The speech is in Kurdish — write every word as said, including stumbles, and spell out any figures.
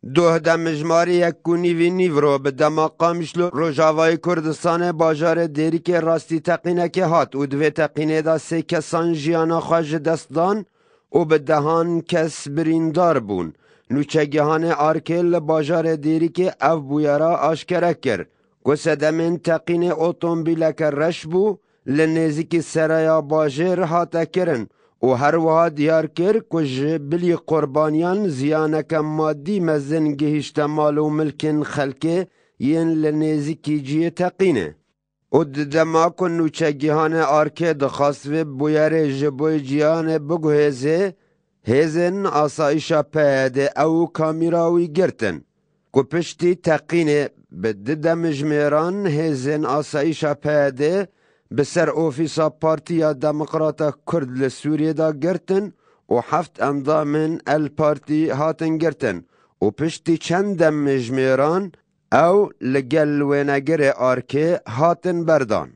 Doh demijmarî yek û nîvî nîvro bi dema Qamişlo Rojavayê Kurdistanê bajarê Dêrikê rastî teqînekê hat û di vê teqînê de sê kesan jiyana xwe ji dest dan û bi dehan kes birîndar bûn. Nûçegihanê Arkê li bajarê Dêrikê ev bûyera aşkere kir ku sedemên teqînê otomobîleke reş bû, li nêzîkî seraya bajêr hate kirin û her wiha diyar kir ku ji bilî qurbaniyan ziyaneke madî mezin gihîşte mal û milkên xelkê yên li nêzîkî cihê teqînê. Û di dema ku nûçegihanê Arkê dixwast vê bûyerê ji bo cîhanê biguhêzê, hêzên asayîşa P Y D ew û kamîra wî girtin. Ku piştî teqînê bi di demjimêran hêzên asayîşa P Y D bi ser ofîsa Partiya Demokrata Kurd li Sûriyê de girtin û heft endamên El Partî hatin girtin û piştî çend demjimêran ew li gel wênegirê Arkê hatin berdan.